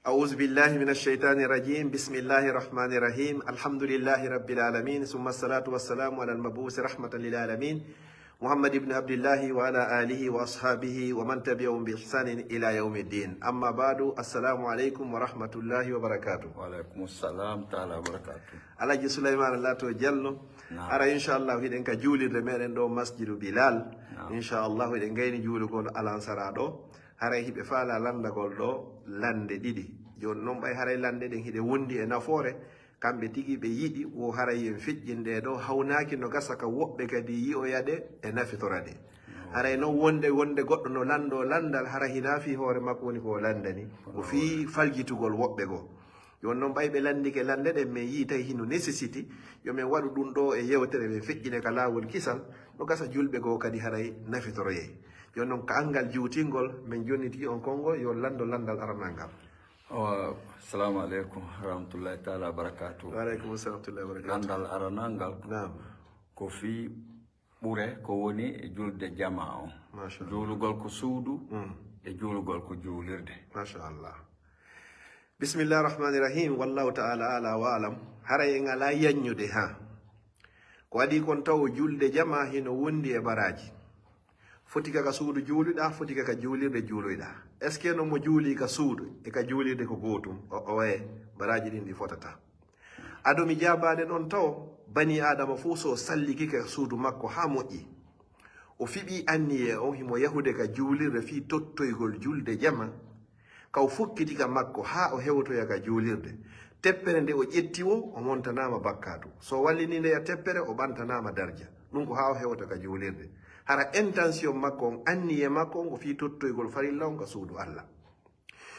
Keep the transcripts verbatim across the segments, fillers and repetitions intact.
أعوذ بالله من الشيطان الرجيم. بسم الله الرحمن الرحيم. الحمد لله رب العالمين. ثم الصلاة والسلام على المبعوث رحمة للعالمين. محمد بن عبد الله وعلى آله وأصحابه ومن تبعهم بإحسان إلى يوم الدين. أما بعد. السلام عليكم ورحمة الله وبركاته. Wa alaikum salam ta'ala wa barakatuh. Alhaji Souleymane Lato Diallo. Naam. Hara inchallahu hiɗen ka juulirde meɗen ɗo Masjidu Bilal. Naam. Inchallahu hiɗen gayni juulugol alansara ɗo. Haray hiɓe faala landagol ɗo lande ɗiɗi. Joni noon ɓay haray lande ɗen hiɗe wondi e nafoore. Kamɓe tigi ɓe yiɗi wo haray en feƴƴinde ɗo hawnaaki no gasa ka woɓɓe kadi yi'oya ɗe e nafitora ɗe. Haray noon wonde wonde goɗɗo no lando landal hara hina fii hoore makko woni ko o landani. Ko fii faljitugol woɓɓe goo. Yo noon ɓay ɓe lanndike lannde ɗen, men yii tawi hino nécessité yo men waɗu ɗum ɗo e yewtere men feƴƴine ka laawol kisal no gasa julɓe goo kadi haray nafitoroyee. Yo noon ka anngal juutingol men jonniti on konngol yo lanndo lanndal aranal ngal. Awa, assalamu alaikum warahmatullahi ta'ala wabarakatuh. Wa alaikum salam warahmatullahi wabarakatuh. Lanndal aranal ngal Naam. ko fii ɓure ko woni e julde jama on. Masha Allah. Juulugol ko suudu Mm. e juulugol ko juulirde. Masha Allah. Bismillah rahmani rahim. Wallahu ta'ala ala wa alam. Haray en ala yanñude ha. Ko waɗi kon taw julde jama hino wondi e baraji. Foti ka ka suudu juuluɗa, foti ka ka juulirde juuluɗa. Est-ce que no mo juuli ka suudu e ka juulirde ko gootum? O oye, baraji ɗin ɗi fotata. Ado mi jaabaade ɗon taw bani Adama fof so salliki ka suudu makko ha moƴƴi. O fiɓi anniye on himo yahude ka juulirde fii tottoygol julde jama. Ka o fokkiti ka makko haa o hewtoya ka juulirde. Teppere nde o ƴetti wo, o montanaama bakkaatu. So wallini ndeya teppere, o ɓantanaama darja. Ɗum ko haa o hewta ka juulirde. Hara intention makko on, anniye makko on ko fii tottoygol farilla on ka suudu Allah.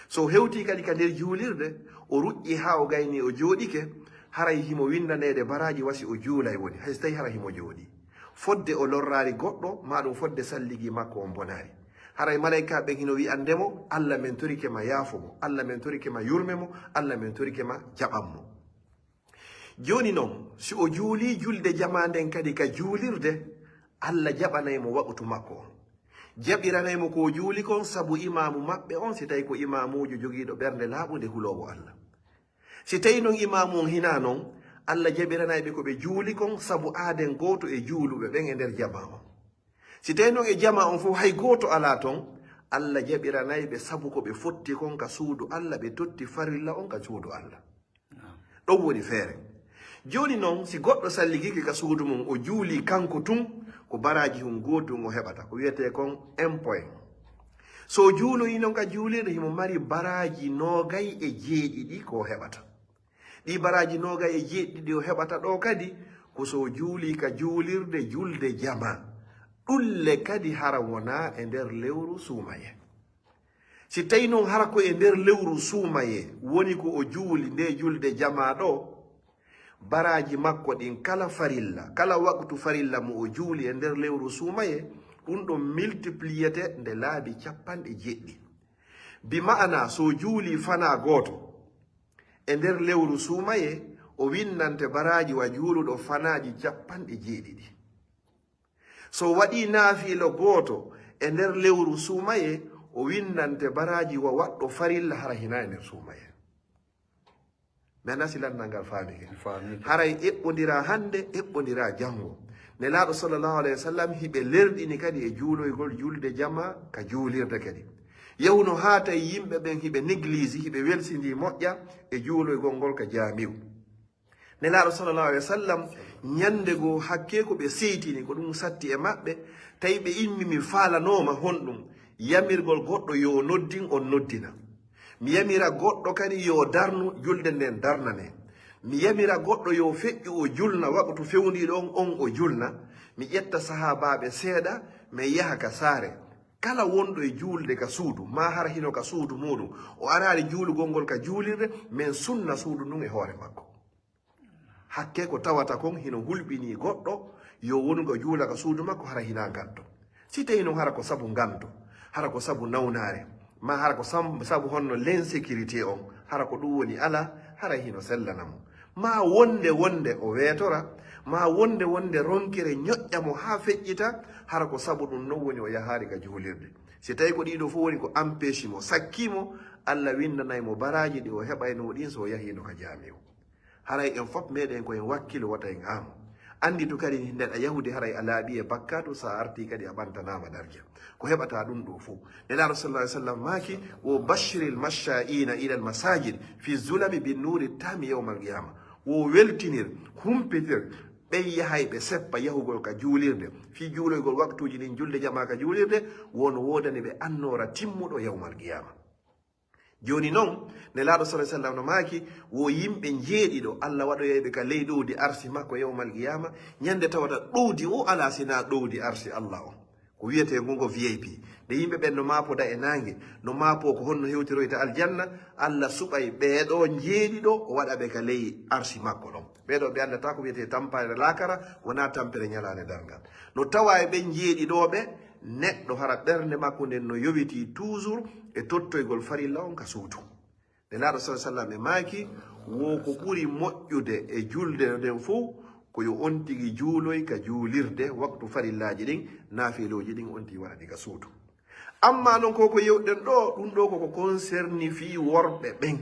So o hewti kadi ka nder juulirde, o ruƴƴi haa o gayni o jooɗike, haray himo winndaneede baraaji wasi o juulay woni, hay so tawi hara himo jooɗi. Fodde o lorraali goɗɗo, maa ɗum fodde salligi makko on bonaali. Haray malaykaaɓe ɓen hino wi'ande mo, Allah men torike ma yaafo mo, Allah men torike ma yurme mo, Allah men torike ma jaɓan mo. Jooni non, si o juulii julde jamaa nden kadi ka juulirde, Allah jaɓanay mo waqtu makko on. Jaɓiranay mo ko o juuli kon sabu imaamu maɓɓe on, si tawi ko imaamuujo jogiiɗo ɓernde laaɓunde huloowo Allah. Si tawi non imaamu on hinaa non, Allah jaɓiranay ɓe ko ɓe juuli kon sabu aaden gooto e juuluɓe ɓen e nder jamaa on. Si tawi non e jamaa on fof hay gooto alaa ton, Allah jaɓiranay ɓe sabu ko ɓe fotti kon ka suudu Allah, ɓe totti farilla on ka suudu Allah. Ɗon woni feere. Jooni non, si goɗɗo salligike ka suudu mum, o juuli kanko tun, ko baraaji hun gootun o heɓata, ko wiyetee kon un point. So o juuloyi non ka juulirde, himo mari baraaji noogay e jeeɗiɗi ko o heɓata. Ɗi baraaji noogay e jeeɗiɗi o heɓata ɗo kadi, ko so o juuli ka juulirde julde jama. Ɗulle kadi hara wona e nder lewru suumaye. Si tawi non hara ko e nder lewru suumaye woni ko o juuli nde julde jama ɗo, baraaji makko ɗin kala farilla, kala waqtu farilla mo o juuli e nder lewru suumaye, ɗum ɗon multipliyete nde laabi capanɗe jeeɗiɗi. Bi ma'ana so o juuli fanaa gooto e nder lewru suumaye, o winnante baraaji wa juuluɗo fanaaji capanɗe jeeɗiɗi. So waɗii naafiila gooto e nder lewru suumaye, o winnante baraaji wa waɗɗo farilla hara hinaa e nder suumaye. Mi anndaa si lanndal ngal faamike. Faamike. Haray eɓɓondiraa hannde, eɓɓondiraa janngo. Nelaaɗo sallallahu alayhi wa sallam hiɓe lerɗini kadi e juuloygol julde jama ka juulirde kadi. Yahuno haa tawi yimɓe ɓen hiɓe néglige, hiɓe welsindii moƴƴa e juuloygol ngol ka jaamiw. Nelaaɗo sallallahu alayhi wa sallam ñannde goo hakkee ko ɓe seytini ko ɗum satti e maɓɓe, tawi ɓe immii mi faalanooma honɗum, yamirgol goɗɗo yo noddin on noddina. Mi yamira goɗɗo kadi yo darnu julde nden darnane. Mi yamira goɗɗo yo feƴƴu o julna waqtu fewndiiɗo on, on o julna. Mi ƴetta sahaabaaɓe seeɗa, mi yaha ka saare. Kala wonɗo e juulde ka suudu, maa hara hino ka suudu muuɗum, o araali juulugol ngol ka juulirde, men sunna suudu ndun e hoore makko. Hakkee ko tawata kon hino hulɓinii goɗɗo yo wonu nga juula ka suudu makko hara hinaa ngaddo. Si tawi non hara ko sabu nganndo, hara ko sabu nawnaare, maa hara ko sam- sabu honno l'insécurité on, hara ko ɗum woni alaa, hara hino sellana mo. Maa wonde wonde o weetora, maa wonde wonde ronkere ñoƴƴa mo haa feƴƴita, hara ko sabu ɗum non woni o yahaali ka juulirde. Si tawi ko ɗiɗo fof woni ko empêche mo, sakkii mo, Allah winndanay mo baraaji ɗi o heɓayno ɗin so o yahiino ka jaamiwo. Haray en fof meɗen ko en wakkilo wata en aamo. Annditu kadi nde a yahudi haray a laaɓi e bakkaatu, so a arti kadi a ɓantanaama darja. Ko heɓata ɗum ɗo fof. Nelaaɗo sallallahu alaihi wasallam maaki, "Wo bashiril masha'ina ilal masajid fi zulami bin nuri tami yawmal qiyama." Wo weltinir, humpitir, ɓen yahay ɓe seppa yahugol ka juulirde, fii juuloygol waktuuji ɗin julde jamaa ka juulirde, won woodani ɓe annoora timmuɗo yawmal qiyama. Jooni non, Nelaaɗo sallallahu alaihi wasallam no maaki, wo yimɓe njeeɗiɗo, Allah waɗoyay ɓe ka ley ɗowdi arsi makko yawmal qiyama, ñande tawata ɗowdi o alaa sinaa ɗowdi arsi Allah on. Ko wiyetee ngu ngo V I P. Nde yimɓe ɓen no maapoda e naange, no maapo ko honno hewtiroyta aljanna, Allah suɓay ɓee ɗoo njeeɗiɗo, o waɗa ɓe ka ley arsi makko ɗon. Ɓee ɗoo ɓe anndata ko wiyetee tampere laakara, wonaa tampere ñalaande darngal. No tawa e ɓen njeeɗiɗooɓe, neɗɗo hara ɓernde makko nden no yowitii toujours e tottoygol farilla on ka suudu. Nelaaɗo sallallahu alaihi wasallam e maaki, wo ko ɓuri moƴƴude e julde nden fof, ko yo on tigi juuloy ka juulirde waktu farillaaji ɗin, naafilooji ɗin on tigi waɗa ɗi ka suudu. Amma non ko ko yewɗen ɗo, ɗum ɗo koko concerni fii worɓe ɓen.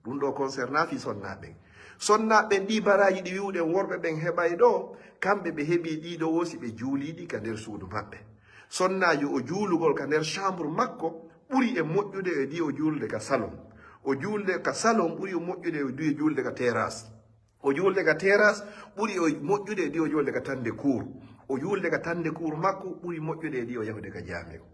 Ɗum ɗo concerna fii sonnaaɓe ɓen. Sonnaaɓe ɓen ɗi baraaji ɗi wi'uɗen worɓe ɓen heɓay ɗo, kamɓe ɓe heɓi ɗiɗo wo si ɓe juuliɗi ka nder suudu maɓɓe. Sonnaajo o juulugol ka nder chambre makko ɓuri e moƴƴude e ɗi o juulde ka salon. O juulde ka salon ɓuri o moƴƴude e ɗi o juulde ka terrasse. O juulde ka terrasse ɓuri o moƴƴude e ɗi o juulde ka tande cour. O juulde ka tande cour makko ɓuri moƴƴude e ɗi o yahude ka jaamigo.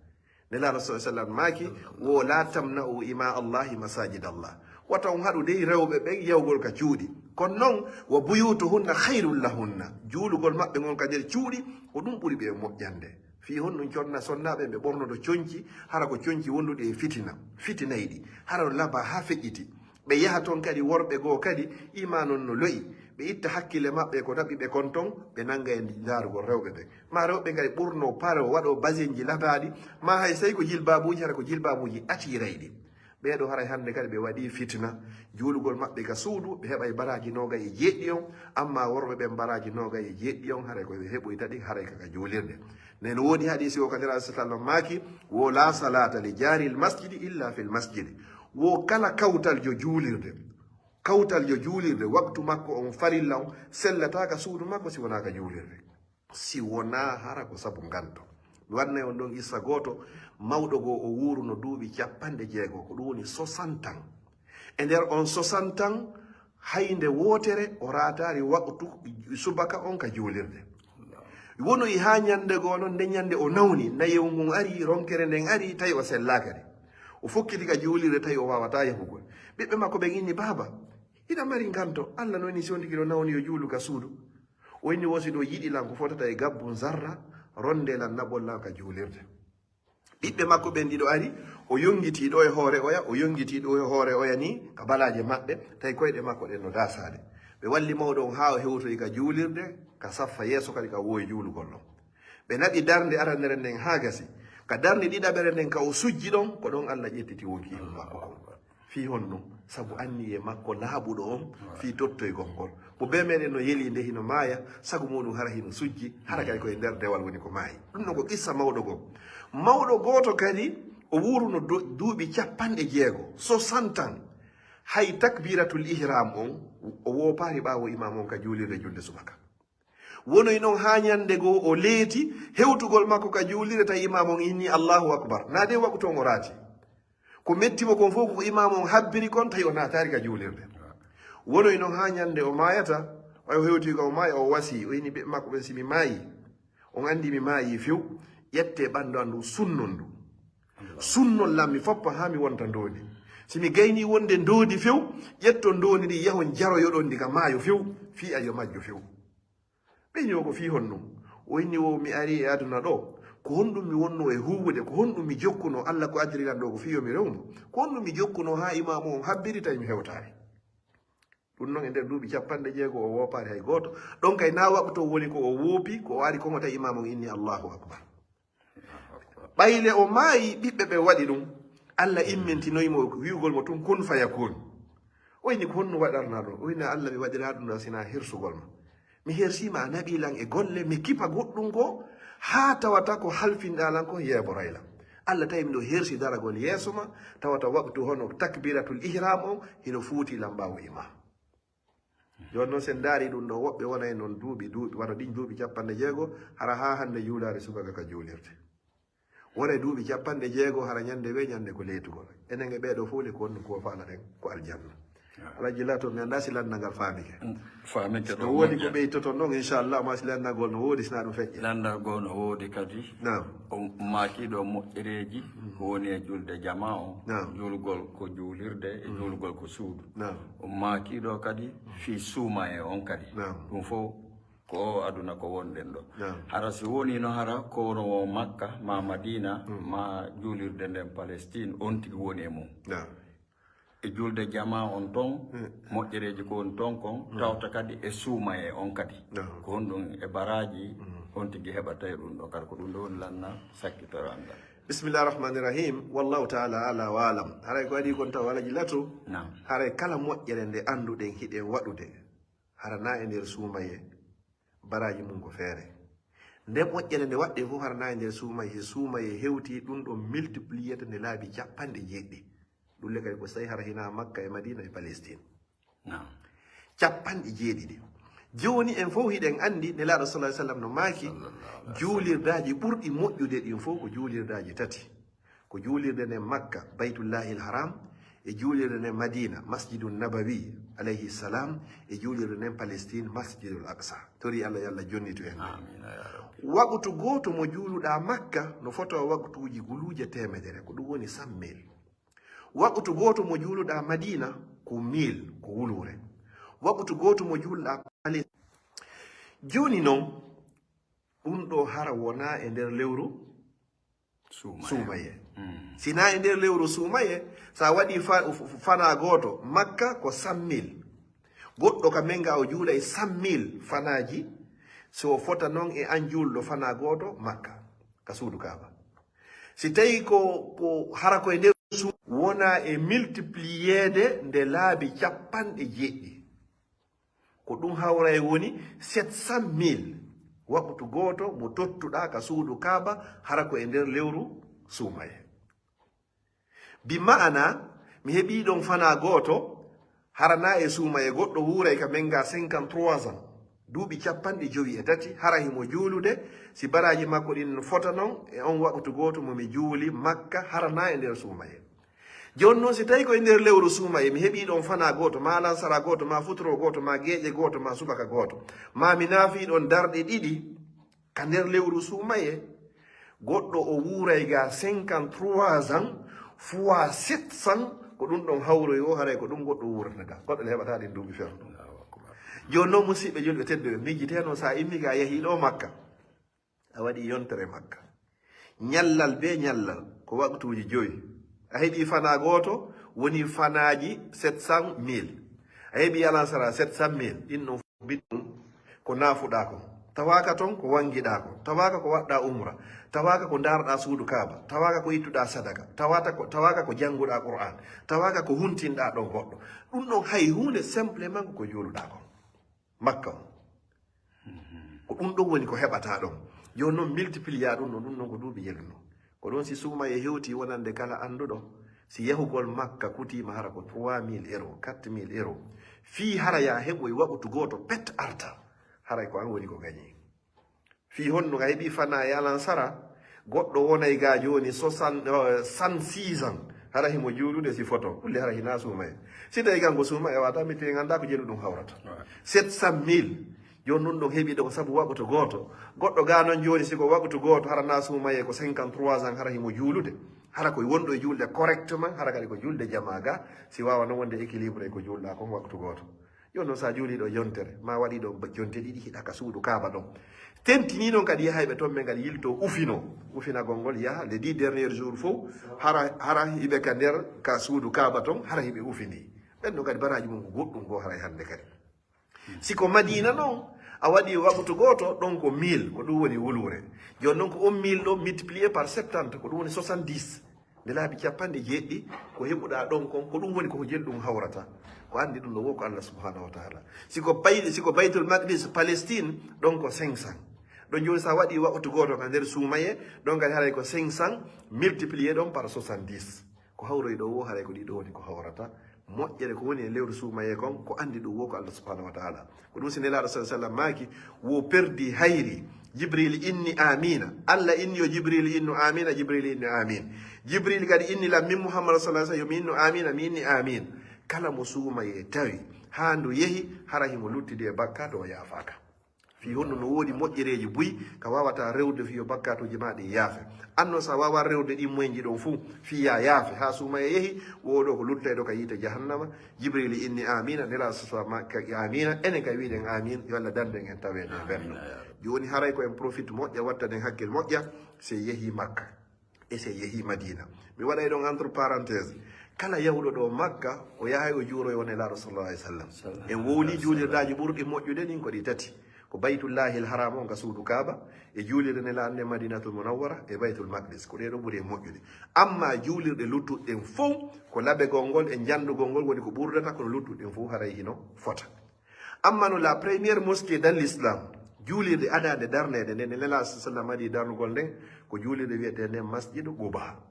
Nelaaɗo sallallahu alaihi wasallam maaki, "Wo la tamna'u ima Allahi masajid Allah." Wata on haɗu dey rewɓe ɓen yawgol ka cuuɗi. Kono non, "Wa buyutuhunna khairul lahunna." Juulugol maɓɓe ngon ka nder cuuɗi, ko ɗum ɓuri ɓe moƴƴande. Fii honɗum conna sonnaaɓe ɓe ɓornoto conci, hara ko conci wonduɗi e fitina, fitinayɗi, hara no laba haa feƴƴiti. Ɓe yaha ton kadi, worɓe goo kadi, iman on no lo'i. Ɓe itta hakkille maɓɓe ko naɓi ɓe kon ton, ɓe nanga e ndaarugol rewɓe ɓen. Ma rewɓe kadi ɓurno paro, waɗo basenji labaaɗi, ma hay sey ko jilbaabuuji, hara ko jilbaabuuji atirayɗi. Ɓee ɗoo haray hannde kadi ɓe waɗii fitina. Juulugol maɓɓe ka suudu, ɓe heɓay baraaji noogay e jeeɗiɗi on, amma worɓe ɓen baraaji noogay e jeeɗiɗi on, haray ko ɓe heɓoyta ɗi, haray ka, ka juulirde. Nden woodi hadiisi o ka Nelaaɗo sallallahu alaihi wasallam maaki, "Wo la salata li jaril masjidi illa fil masjidi." Wo kala kawtal jo juulirde, kawtal jo juulirde, waktu makko on farilla on, sellata ka suudu makko si wonaa ka juulirde. Si wonaa hara ko sabu nganto. Mi waɗnay on ɗon issa gooto, mawɗo goo o wuuruno duuɓi capanɗe jeego, ko ɗum woni soixante ans. E nder on soixante ans, hay nde wootere o raataali waqtu subaka on ka juulirde. Wonoyi haa ñande goo non, nde ñande o nawni, nayewu ngun ari, ronkere nden ari, tawi o sellaaka de. O fokkiti ka juulirde, tawi o waawataa yahugol. Ɓiɓɓe makko ɓen inni, "Baaba, hiɗa mari nganto, Allah no inni si on tigi no nawni yo juulu ka suudu." O inni, "Wo si ɗo yiɗi lan ko fotata e gabbun zarra, ronde lan naɓol lan ka juulirde." Ɓiɓɓe makko ɓen ɗiɗo ari, o yongitii ɗo e hoore oya, o yongitii ɗo e hoore oya ni, ka balaaje maɓɓe, tawi koyɗe makko ɗen no daasaade. Ɓe walli mawɗo on haa o hewtoyi ka juulirde, ka saffa yeeso kadi ka woowi juulugol ɗon. Ɓe naɓi darnde aranere nden haa gasi. Ka darnde ɗiɗaɓere nden ka o sujji ɗon, ko ɗon Allah ƴettiti wonkiiɗum makko kon. Fii honɗum? Sabu anniye makko laaɓuɗo on fii tottoygol ngol. Mo bee meɗen no yeli nde hino maaya, sago muɗum hara hino sujji, hara kay ko e nder dewal woni ko maayi. Ɗum ɗo ko qissa mawɗo goo. Mawɗo gooto kadi, o wuuruno du-, duuɓi capanɗe jeego, soixante ans. Hay takbiratul ihram on, o woopaali ɓaawo imaam on ka juulirde julde subaka. Wonoyi non haa ñande goo o leeti hewtugol makko ka juulirde, tawi imaam on inni, "Allahu akbar." Naa de wakutu on o raati. Ko metti mo kon fof ko imaam on habbiri kon, tawi o naataali ka juulirde. Wonoyi non haa ñande o maayata, ɓay o hewti ka o maayi, o wasi, o inni ɓiɓɓe makko ɓen, "Si mi maayi, on anndi mi maayi few, ƴette ɓanndu an ndu, sunnon ndu. Sunnon lan mi foppa haa mi wonta ndondi. Si mi gayni wonde ndondi few, ƴetton ndondi ndi, yahon jaroyoɗon ndi ka maayo few, fii ayo majjo few." Ɓe ñoo ko fii honɗum? O inni, "Wo mi ari e aduna ɗo, ko honɗum mi wonno e huuwude, ko honɗum mi jokkuno? Allah ko adiri lan ɗo ko fii yo mi rewmo. Ko honɗum mi jokkuno haa imaamu on habbiri tawi mi hewtaali?" Ɗum non e nder duuɓi capanɗe jeego o woopaali hay gooto. Ɗon kay naa waɓto woni ko o woopi, ko o ari kon o tawi imaamu on inni, "Allahu akbar." Ɓayle o maayi, ɓiɓɓe ɓe waɗi ɗum. Allah immintinoyi mo wi'ugol mo tun, "Kun fayakun." O inni, "Ko honno waɗarnaa ɗum?" O inni, "Allah, mi waɗiraa ɗum ɗoo sinaa hersugol ma. Mi hersiima a naɓii lan e golle, mi kipa goɗɗum goo, haa tawata ko halfinɗaa lan kon yeeboray lan. Allah tawi miɗo hersi daragol yeeso ma, tawata waqtu hono takbiratul ihram on hino fuuti lan ɓaawo ima. Jooni noon, sen ndaari ɗum ɗo, woɓɓe wona e noon duuɓi, duuɓi, wano ɗin duuɓi capanɗe jeego, hara haa hannde juulaare subaka ka juulirde. Wona e duuɓi capanɗe jeego, hara ñande we ñande ko leetugol. Enen e ɓeeɗo fof le ko honno ko faalaɗen ko aljanna. Alhaji Lato, mi anndaa si lanndangal faamike. Faamike. Si ɗo ɗo woodi ko moƴƴa. Ɓeytoto noon, inchallah, ma si lanndagol no woodi, sina ɗum feƴƴe. Lanndagol no woodi kadi. Naam. O maakiiɗo moƴƴereeji ko woni e julde jamaa o. Naam. Juulgol ko juulirde e juulgol ko suudu. Naam. O maakiiɗo kadi fii suumaye on kadi. Naam. Ɗum fof ko o aduna ko wonɗen ɗo. Naam. Hara si woni no hara ko wono o Makka, ma Madina, ma juulirde nden Palestine, on tigi woni e mum. Naam. E julde jamaa on ton, moƴƴereeji ko woni ton kon, tawta kadi e suumaye on kadi. Naam. Ko honɗum e baraaji, on tigi heɓata e ɗum ɗo kadi, ko ɗum ɗo woni lanna sakkitoral ngal. Bismillah rahmani rahim. Wallahu ta'ala ala wa alam. Haray ko waɗi kon taw Alhaji Lato. Naam. Haray kala moƴƴere nde annduɗen hiɗen waɗude, hara na e nder suumaye, baraaji mum ko feere. Nde moƴƴere nde waɗɗen fof hara na e nder suumaye, he suumaye hewti ɗum ɗon multiplier nde laabi capanɗe jeeɗiɗi. Ɗum le kadi ko so tawi hara hina Makka e Madina e Palestine. Naam. Capanɗe jeeɗiɗi. Jooni en fof hiɗen anndi Nelaaɗo sallallahu alaihi wasallam no maaki, sallallahu alaihi wasallam, juulirdaaji ɓurɗi moƴƴude ɗin fof ko juulirdaaji tati. Ko juulirde nden Makka, Baytullahil Haram, e juulirde nden Madina, Masjidun Nabawi, alayhi salam, e juulirde nden Palestine, Masjidul Aqsa. Tori Allah, yo Allah jonnitu en. Amiin, ya Rabbi. Waqtu gooto mo juuluɗaa Makka no fotoo waqtuuji guluuje teemedere, ko ɗum woni cent mille. Waqtu gooto mo juuluɗaa Madina ko mille, ko wuluure. Waqtu gooto mo juuluɗaa Palestine. Jooni non, ɗum ɗo hara wona e nder lewru suumaye. Suumaye. Mm. Sina e nder lewru suumaye, sa waɗi fa-, f-, f-, fana gooto, Makka ko cent mille. Goɗɗo ka men ga o juulay cent mille fanaaji, so o fota non e an juulɗo fana gooto Makka, ka suudu Kaaba. Si tawi ko, ko hara ko e nder su-, wona e multipliyeede nde laabi capanɗe jeeɗiɗi. Ko ɗum hawray woni sept cent mille waqtu gooto mo tottuɗaa ka suudu Kaaba, hara ko e nder lewru suumaye. Bi ma'ana, mi heɓii ɗon fanaa gooto, hara na e suumaye goɗɗo wuuray ka men ga cinquante-trois ans, duuɓi capanɗe jowi e tati, hara himo juulude, si baraaji makko ɗin no fota non e on waqtu gooto mo mi juuli Makka, hara na e nder suumaye. Jooni non, si tawi ko e nder lewru suumaye, mi heɓii ɗon fanaa gooto, ma lansara gooto, ma futuro gooto, ma geeƴe gooto, ma subaka gooto, ma mi naafii ɗon darɗe ɗiɗi ka nder lewru suumaye, goɗɗo o wuuray ga cinquante-trois ans fois sept cents, ko ɗum ɗon hawroy o, haray ko ɗum goɗɗo wuurata ga. Goɗɗo le heɓata ɗin duuɓi ferɗo. Allahu akbar. Jooni non, musiɓɓe julɓe tedduɓe, miijitee non, sa immi ga, yahii ɗo Makka. A waɗi yontere Makka. Ñallal be ñallal ko waqtuuji joyi. A heɓi fanaa gooto, woni fanaaji sept cent mille. A heɓi alansara sept cent mille. Ɗin non fof bidɗum ko naafuɗaa kon. Tawaaka ton ko wangiɗaa kon. Tawaaka ko waɗɗaa umra. Tawaaka ko ndaarɗaa suudu Kaaba. Tawaaka ko ittuɗaa sadaka. Tawaata ko, tawaaka ko jannguɗaa Qur'an. Tawaaka ko huntinɗaa ɗon goɗɗo. Ɗum ɗon hay huunde, simplement ko juuluɗaa kon. Makka on. Ko ɗum ɗon woni ko heɓata ɗon. Jooni non, multiplier ɗum ɗon, ɗum ɗon ko duuɓi yelunoo. Ko ɗum si suumaye hewti wonande kala annduɗo, si yahugol Makka kutiima hara ko trois mille euros, quatre mille euros. Fii hara ya heɓoy waqtu gooto pet arta. Haray ko an woni ko gañi. Fii honno a heɓi fanaa e alansara, goɗɗo wonay ga jooni soixante, euh, soixante-six ans, hara himo juulude si foto, ɗum le hara hina suumaye. Si tawi kanko suumaye wata, mi tawi ganda ko jelu ɗum hawrata. Ouais. Sept cent mille, jooni ɗum ɗon heɓi ɗo ko sabu waqtu gooto. Goɗɗo ga non jooni si ko waqtu gooto, hara na suumaye ko cinquante-trois ans, hara himo juulude. Hara ko wonɗo e juulde correctement, hara kadi ko juulde jamaa ga, si wawa non wonde équilibre e ko juulɗa kon waqtu gooto. Yo non, sa juuli ɗo yontere, ma waɗi ɗo ba-, jonte ɗiɗi hiɗa ka suudu Kaaba ɗon. Tentini non kadi yahayɓe ton men kadi yilto ufino. Ufinagol ngol yaha les dix derniers jours fof, hara, hara hiɓe ka nder ka suudu Kaaba ton, hara hiɓe ufini. Ɓen ɗon kadi baraaji mum ko goɗɗum ko haray hannde kadi. Si ko Madina non, a waɗi waqtu gooto, ɗon ko mille, ko ɗum woni wuluure. Jooni non ko on mille ɗo multiplié par settante, ko ɗum woni soixante-dix. Nde laabi capanɗe jeeɗiɗi, ko heɓuɗaa ɗon kon, ko ɗum woni ko jelu ɗum hawrata. Ko anndi ɗum no wo ko Allah subhanahu wa ta'ala. Si ko bay-, si ko Baytul Maqdis, Palestine, ɗon ko cinq cents. Ɗon jooni, so a waɗi waqtu gooto ka nder suumaye, ɗon kadi haray ko cinq cents multiplié ɗon par soixante-dix. Ko hawroyi ɗo wo, haray ko ɗiɗo woni ko hawrata. Moƴƴere ko woni e lewru suumaye kon, ko anndi ɗum wo ko Allah subhanahu wa ta'ala. Ko ɗum si Nelaaɗo sallallahu alaihi wasallam maaki, wo perdi hayri. Jibril inni amina. Allah inni yo Jibril innu amina, Jibril inni amin. Jibril kadi inni lam min Muhammad sallallahu alaihi wasallam, yo mi innu amina, mi inni amin. Kala mo suumaye tawi, haa ndu yehi, hara himo luttidi e bakkaatu o yaafaaka. Fii honno no woodi moƴƴereeji buy ka waawata rewde fii yo bakkaatuuji maa ɗin yaafe. Anno sa waawa rewde ɗin moyenji ɗon fuu fii ya yaafe haa suumaye yehi, wo ɗo ko luttayɗo ka yiite jahannama. Jibril inni amina, Nelaaɗo sa ma ka amina, enen ka wiɗen amin, yo Allah dandu en en tawe e nder ɓen ɗon. Jooni haray ko en profit moƴƴa, wattaɗen hakkil moƴƴa, si yehi Makka. E si yehi Madina. Mi waɗay ɗon entre parenthèse. Kala yahuɗo ɗo Makka, o yahay o juuroyo Nelaaɗo sallallahu alaihi wasallam. En wowli juulirdaaji ɓurɗi moƴƴude ɗin ko ɗi tati. Ko Baytullahil Haram on ka suudu Kaaba, e juulirde Nelaaɗo nden Madinatul Munawwara, e Baytul Maqdis. Ko ɗee ɗo ɓuri e moƴƴude. Amma juulirɗe luttuɗe ɗen fow, ko labegol ngol e njandugol ngol woni ko ɓurdata, kono luttuɗe ɗen fow haray hino fota. Amma no la première mosquée dans l'islam, juulirde adaande darneede nden, nde Nelaaɗo sallallahu alaihi wasallam waɗi darnugol nden, ko juulirde wi'etee nden Masjidu Quba.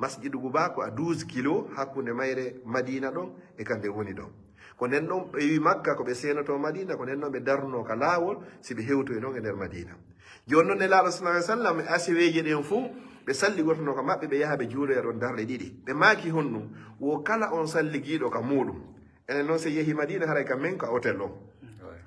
Masjidu Quba ko à douze kilo hakkunde mayre Madina ɗon e ka nde woni ɗon. Ko nden ɗon ɓe wi Makka ko ɓe seenoto Madina, ko nden ɗon ɓe darno ka laawol si ɓe hewtoyi ɗon e nder Madina. Jooni non Nelaaɗo sallallahu alaihi wasallam e asiweeje ɗen fuu, ɓe salligotono ka maɓɓe, ɓe yaha ɓe juuloya ɗon darɗe ɗiɗi. Ɓe maaki honɗum? Wo kala on salligiiɗo ka muuɗum. Enen noon, si yehi Madina, haray ka men ka hôtel on.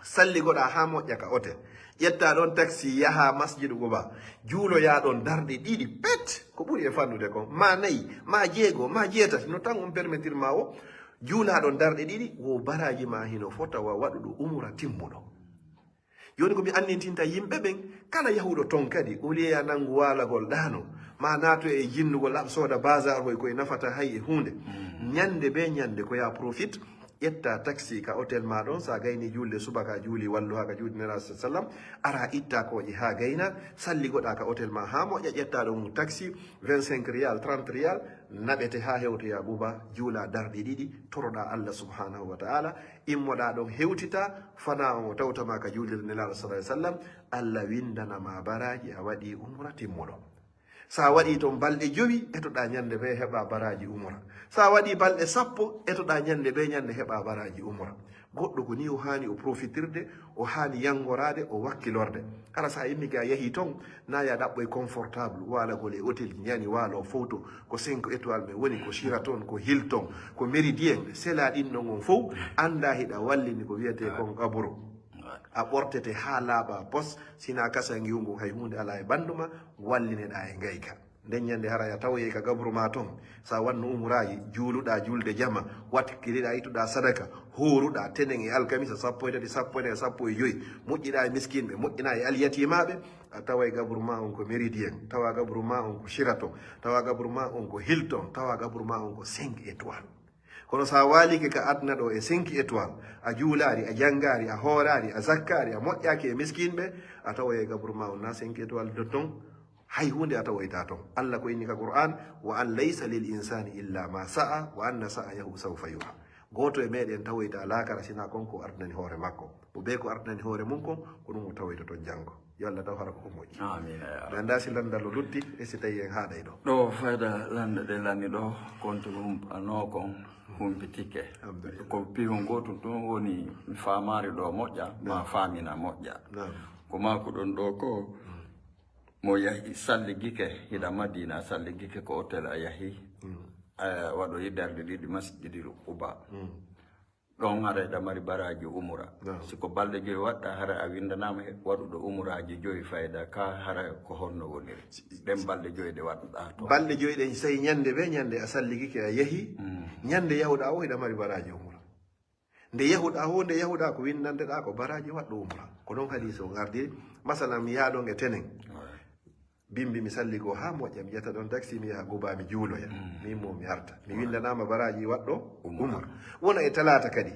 Salligoɗaa haa moƴƴa ka hôtel. Ƴettaa ɗon taxi, yahaa Masjidu Quba. Juuloyaa ɗon darɗe ɗiɗi pet, ko ɓuri e fannude kon. Maa nayi, maa jeego, maa jeetati, no tan on permettir maa o. Juulaa ɗon darɗe ɗiɗi, wo baraaji maa hino fota wa waɗuɗo umura timmuɗo. Jooni ko mi anndintinta yimɓe ɓen, kala yahuɗo ton kadi, au lieu ya nanngu waalagol ɗaano, ma naato e jinnugol, aɓ sooda bazar hoy koye nafata hay e huunde. Ñannde be ñannde ko ya profit, ƴetta taxi ka hôtel ma ɗon, sa gayni julde subaka, juuli walluha ka juuɗe Nelaaɗo sallam, ara itta kooƴe haa gayna, salligoɗa ka hôtel ma haa moƴƴa, ƴetta ɗon taxi vingt-cinq riyal, trente riyal, naɓete haa hewtoya Quba, juula darɗe ɗiɗi, toroɗa Allah subhanahu wa ta'ala, immoɗa ɗon hewtita, fana on o tawtama ka juulirde Nelaaɗo sallallahu alaihi wasallam, Allah windanama baraaji a waɗi umra timmuɗo. Sa waɗi ton balɗe jowi, etoɗa ñande be heɓa baraaji umra. Sa waɗi balɗe sappo, etoɗa ñande be ñande heɓa baraaji umra. Goɗɗo ko ni o haani o profitirde, o haani yangoraade, o wakkilorde. Hara sa immi ga yahi ton, na ya ɗaɓɓoy confortable, waalagol e hôtel, ñani waalo fowto, ko cinq étoiles men woni, ko Sheraton, ko Hilton, ko Méridien, sela ɗin ɗon on fow, annda hiɗa wallini ko wiyete kon qaburu. A ɓortete haa laaɓa pos, sina kasa ngiwgu hay huunde alaa e ɓanndu ma, wallineɗa e ngayka. Nden ñande hara ya tawoye ka gabru ma ton, sa wanno umuraaji, juuluɗa julde jama, wakkiliɗa ituɗa sadaka, hooruɗa tenen e alkamisa sappo e tati, sappo e nayi, sappo e joyi, moƴƴiɗa e miskinɓe, moƴƴina e alyatimaɓe, a taway gabru ma on ko Méridien, tawa gabru ma on ko Sheraton, tawa gabru ma on ko Hilton, tawa gabru ma on ko cinq étoiles. Kono sa walike ka aduna ɗo e cinq étoiles, a juulaari, a janngaari, a hooraari, a zakkaari, a moƴƴaaki e miskinɓe, a tawoye gabru ma on na cinq étoiles de ton, hay huunde a tawoyta ton. Allah ko inni ka Qur'an, wa an laysa lil insani illa ma sa'a, wa anna sa'yahu sawfa yura. Gooto e meɗen tawoyta laakara sina kon ko ardinani hoore makko. Mo be ko ardinani hoore mum kon, ko ɗum o tawoyta ton janngo. Yo Allah taw hara ko ko moƴƴi. Amin, ya Rabbi. Mi annda si lanndal o lutti, e si tawi en haaɗay ɗo. Ɗo fayda lannde ɗe lani ɗo, kontu ɗum ano kon humpitike. Alhamdulillah. Ko piiwon gootum ɗum woni mi faamaari ɗo moƴƴa, ma faamina moƴƴa. Naam. Ko maakuɗon ɗo ko, mo yahi salligike, hiɗa Madina, salligike ko hôtel a yahi, a waɗoyi darɗe ɗiɗi Masjidil Quba. Ɗon hara eɗa mari baraaji umura. Naam. Si ko balɗe joyi waɗɗa, hara a winndanaama he waɗuɗo umuraaji joyi fayda, ka hara ko honno woniri? Ɗen balɗe joyi ɗe waɗɗa to. Balɗe joyi ɗen, sey ñande be ñande a salligike a yehi, ñande yahuɗa o hiɗa mari baraaji umura. Nde yahuɗa o, nde yahuɗa ko winndanteɗa ko baraaji waɗɗo umra. Ko ɗon hadisi on ardiri. Masalan, mi yaha ɗon e tenen. Bimbi mi salligo haa moƴƴa, mi ƴetta ɗon taxi, mi yaha Guba, mi juuloya. Mi immo, mi arta. Mi winndanama baraaji waɗɗo umra. Wona e talaata kadi.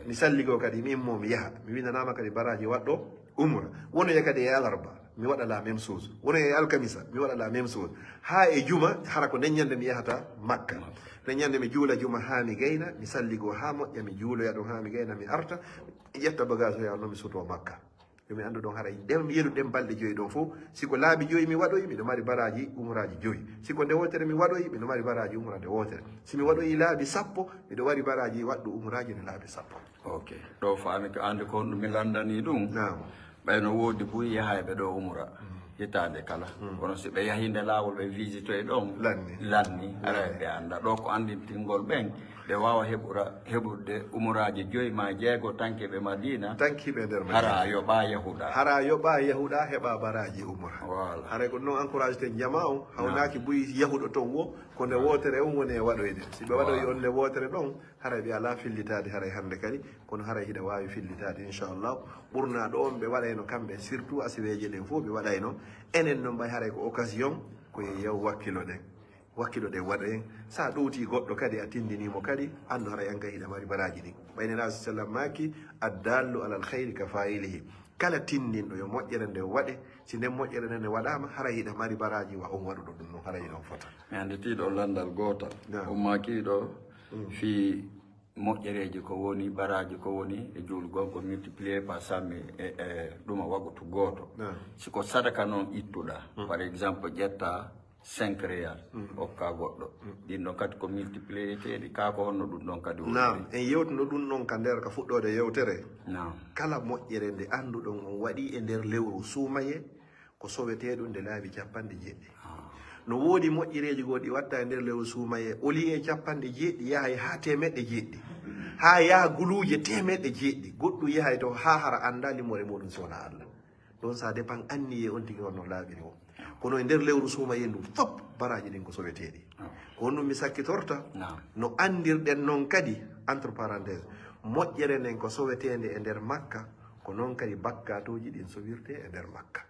Mi salligo kadi, mi immo, mi yaha. Mi winndanama kadi baraaji waɗɗo umra. Wonoya kadi e alarba, mi waɗa la même chose. Wonoya e alkamisa, mi waɗa la même chose. Haa e juma, hara ko nden ñande mi yahata Makka. Nden ñande mi juula juma haa mi gayna, mi salligo haa moƴƴa, mi juuloya ɗon haa mi gayna, mi arta, mi ƴetta bagage o, yaha non mi suuto Makka. Yo mi anndu ɗon haray ɗen yeru ɗen balɗe joyi ɗon fof, si ko laabi joyi mi waɗoyi, miɗo mari baraaji umraaji joyi. Si ko nde wootere mi waɗoyi, miɗo mari baraaji umra nde wootere. Si mi waɗoyi laabi sappo, miɗo mari baraaji waɗɗo umraaji no laabi sappo. Ok. Ɗo faami ko anndi ko honɗum mi lanndanii ɗum. Naam. Ɓay no woodi buy yahayɓe ɗo umra hitaande kala. Kono si ɓe yahii nde laawol ɓe visitoye ɗon Lanni. Lanni, haray ɓe annda ɗo ko anndintingol ɓen ɓe waawa heɓura heɓude umraaji joyi ma jeego tankiiɓe Madiina. Tankiiɓe nder Hara a yoɓaa yahuɗaa. Hara yoɓaa yahuɗaa heɓaa baraaji umra. Voilà. Haray ko noon encourage ten jamaa on, hawnaaki buy yahuɗo toon wo ko nde wootere on woni e waɗoyde. Si ɓe waɗoyi on nde wootere ɗon, haray ɓe alaa fillitaade haray hannde kadi, kono haray hiɗa waawi fillitaade inchallah. Ɓurnaaɗo on ɓe waɗayno kamɓe, surtout asiweeje ɗen fof ɓe waɗayno. Enen noon mbay haray ko occasion, ko e yaw wakkilo ɗen. Wakkilo ɗen waɗoyen. So a ɗowtii goɗɗo kadi a tinndinii mo kadi, anndu haray an kay hiɗa mari baraaji ɗin. Ɓay Nelaaɗo sallam maaki, addallu alal khayri ka faa'ilihi. Kala tinndinɗo yo moƴƴere nde waɗe, si nden moƴƴere nden ne waɗaama, haray hiɗa mari baraaji wa on waɗuɗo ɗum ɗon, haray hiɗon fota. Mi annditiiɗo lanndal gootal. Naam. Ummakiiɗo fii moƴƴereeji ko woni, baraaji ko woni e juulgol ko multiplier par cent mille e e ɗuma wagutu gooto. Naam. Si ko sadaka noon ittuɗaa, par exemple ƴettaa cinq réal okkaa goɗɗo. Ɗin ɗon kadi ko multiplier teeɗi, kaa ko honno ɗum ɗon kadi woni? Naam, en yewtuno ɗum ɗon ka nder ka fuɗɗoode yewtere. Naam. Kala moƴƴere nde annduɗon on waɗi e nder lewru suumaye, ko sowetee ɗum nde laabi capanɗe jeeɗiɗi. No woodi moƴƴereeji goo ɗi watta e nder lewru suumaye, au lieu capanɗe jeeɗiɗi yahay haa teemeɗɗe jeeɗiɗi. Haa yaha guluuje teemeɗɗe jeeɗiɗi. Goɗɗum yahay to haa hara anndaa limoore muɗum si wonaa Allah. Ɗon ça dépend anniye on tigi honno laaɓiri o. Kono e nder lewru suumaye ndun fop baraaji ɗin ko soweteeɗi. Ko honɗum mi sakkitorta? Naam. No anndirɗen non kadi, entre parenthèse, moƴƴere nden ko soweteende e nder Makka, ko non kadi bakkaatuuji ɗin sowirtee e nder Makka.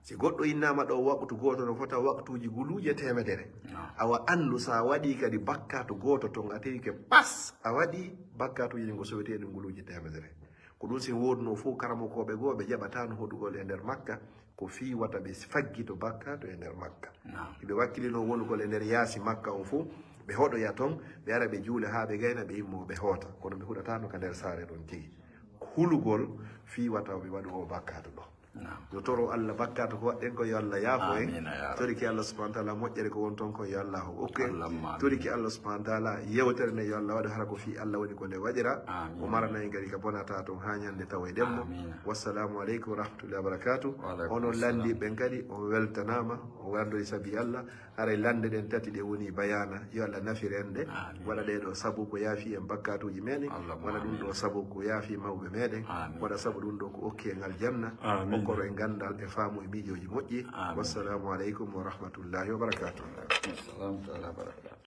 Si goɗɗo innaama ɗo waqtu gooto no fota waqtuuji guluuje teemedere. Awa anndu so a waɗii kadi bakkaatu gooto ton a tewike pas a waɗii bakkaatuuji ɗin ko soweteeɗi guluuje teemedere. Ko ɗum si woodunoo fof karamokooɓe goo ɓe jaɓataano hoɗugol e nder Makka ko fii wata ɓe faggito bakkaatu e nder Makka. Naam. Hiɓe wakkilinoo wonugol e nder yaasi Makka on fof ɓe hoɗoya ton ɓe ara ɓe juula haa ɓe gayna ɓe immoo ɓe hoota kono ɓe huɗataano ka nder saare ɗon tigi. Hulugol fii wata ɓe waɗu oo bakkaatu ɗo. Naam. Yo toro Allah bakkaatu ko waɗɗen ko yo Allah yaafo en. Amiina, yaa Rabbi. Toriki Allah subhanahu wa taala moƴƴere ko won ton ko yo Allah hokku en. Allahumma amiin. Toriki Allah subhanahu wa taala yewtere nde yo Allah waɗu hara ko fii Allah woni ko nde waɗira. Amiin. O marana en kadi ka bonata ton haa ñande tawoyɗen mo. Amiina. Wassalamu aleykum wa rahmatullahi wa barakatuh. Wa aleykum Onon assalam. Landiiɓe ɓen kadi on weltanaama, on anndori sabi Allah. Haray lande ɗen tati ɗe woni bayaana, yo Allah nafir en ɗe, Amiin. Waɗa ɗee ɗoo sabu ko yaafi en bakkaatuuji meɗen, Allahumma waɗa ɗum amiin. Ɗoo sabu ko yaafi mawɓe meɗen, Amiin. Waɗa sabu ɗum ɗoo ko okki en aljanna, Amiin. Okkoro en ganndal e faamu e miijooji moƴƴi. Amiin. Wassalamu aleykum wa rahmatullahi wa barakatuh. Assalamu taala wa barakatuh.